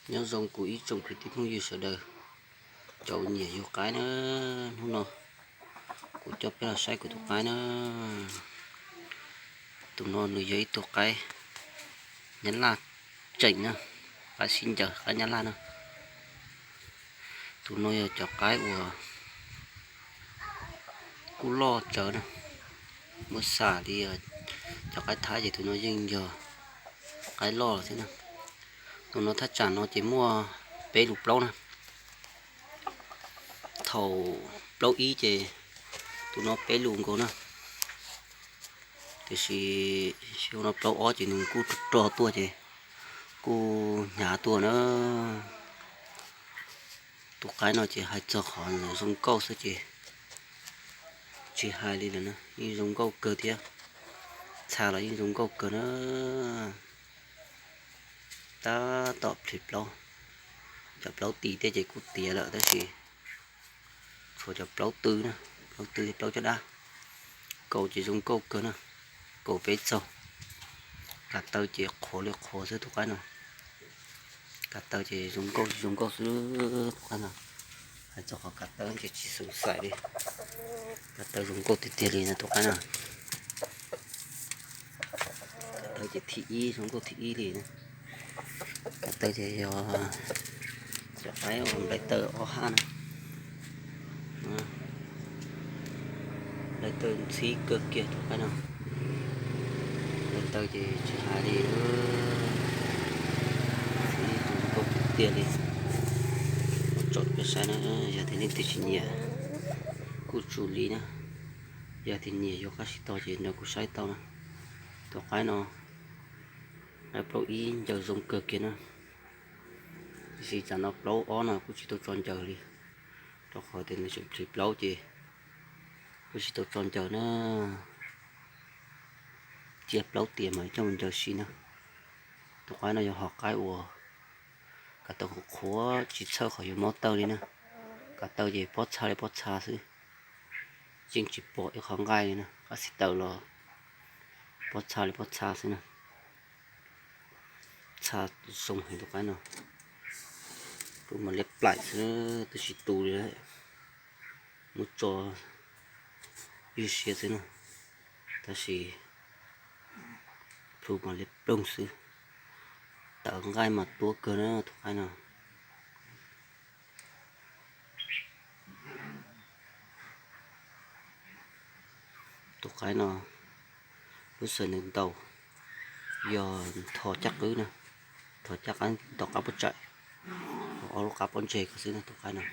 Nyob zoo kuv ib tsoom kwv tij phooj ywg sawv daws, cov uas nyiam yug qaib na, hnub no kuv coj peb los saib kuv tus qaib na. Tus no nws yog ib tug qaib Nyab Laj tseem na, qaib sib ncaws qaib Nyab Laj na. Tus no yog cov qaib uas kuj loj tsawv na, muab xam li cov qaib Thaib ces tus no yeej yog qaib loj thiab na. Tus no thaj tsam no ces muaj peb lus plaub na. Thaum plaub ib ces tus no peb lus nkaus na, tiam sis xyoo no plaub ob ces nws kuj rog rog tuaj ces kuj hnyav tuaj na. Tus qaib no ces hais txog qhov zoo nkauj xwb ces tsis hais li lawm na, yeej zoo nkauj kawg thiab, txha los yeej zoo nkauj kawg na. Tab tom plhis plaub, cov plaub tim tej ces kuj tiav lawm tab sis tshuav cov plaub tw na, plaub tw plaub caj dab. Kaus ces zoo nkauj kawg na, kaus peb txaug. Kav taw ces qhuav li qhuav xwb tus qaib no, kav taw ces zoo nkauj zoo nkauj xwb tus qaib no. Hais txog qhov kav taw ces tsis xoom xaim li, kav taw zoo nkauj tiag tiag li no tus qaib no. Kav taw ces thib ib, zoo nkauj thib ib li. Kav taw ces yog cov qaib uas nplai taw ob hab na, nplai taw ntxhib kawg kiag tus qaib no. Nplai taw ces tsis hais li, ntxhib zoo nkauj tiag tiag li. Muab tso peb saib na, yog tias leej twg tsis nyiam kuj tsum li na, yog tias nyiam yuav qab tsis tau ces nrog kuv saib tau na. Tus qaib no, qaib plaub ib ncaws zoo kawg kiag na, tiam sis tsam no plaub ob no kuj tsis tau tso ncaws li, rau qhov tias nws tseem plhis plaub ces kuj tsis tau tso ncaws na. Cia plaub tiam mas coj mus ncaws si na. Tus qaib no yog hom qaib uas kav taw qhuav qhuav tsis txhawj qhov yuav mob taw li na, kav taw ces pob txha li pob txha xwb, yeej tsis pom ib qho nqaij li na, qab xib taws los pob txha li pob txha xwb na. Txha zoo heev tus qaib no, pw mas liab plaim xwb twb tsis tu li, muab tso ywj siab xwb na, tab sis plhu mas liab ploog xwb, tawv nqaij mas tuab kawg na tus qaib no. Tus qaib no lub xeem nws ntaus yog nthos caj qwb na, nthos caj qwb ntaus qab pob tsaim, ob lub qab pob ntseg ko xwb na tus qaib no.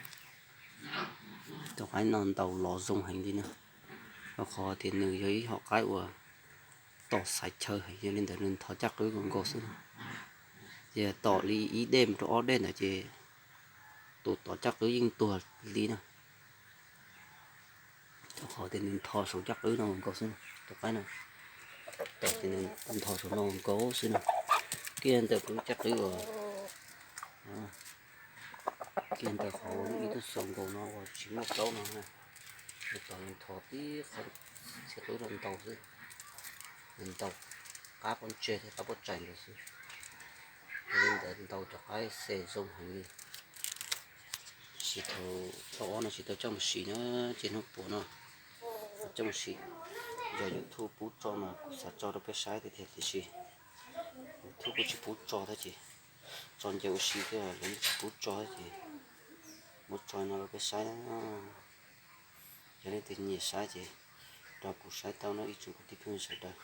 Tus qaib no ntaus lov zoo heev li na, rau qhov tias nws yog ib hom qaib uas tom xaiv chaw heev, yog li ntawd nws nthos caj qwb nkaus xwb na. Ces tom li ib dej mus rau ob dej ntawd ces tus tom caj qwb yeej tuag li na, rau qhov tias nws nthos saum caj qwb no nkaus xwb tus qaib no. Tom ces nws nthos saum no nkaus xwb na, kiag ntawm kuv caj qwb uas, kiag ntawm qhov ib tug xaus nkaus no uas tsis muaj plaub no na, nws tom nws nthos tib qhov txhia qwb no ntaus xwb, nws ntaus qab pob ntseg thiab qab pob tsaim nkaus xwb. Yog li ntawd ntaus cov qaib xes zoo heev li. Tab sis thaum ob no tsis tau coj mus sim na, ces hnub puas no coj mus sim. Yog YouTube pub tso mas kuv xav tso rau peb saib tiag tiag tiam sis YouTube kuj tsis pub tso thiab ces tso ncaws ua si thiab lawv yeej tsis pub tso thiab ces muab tso no rau peb saib na. Yog leej twg nyiam saib ces nrog kuv saib tau no ib tsoom kwv tij phooj ywg sawv daws.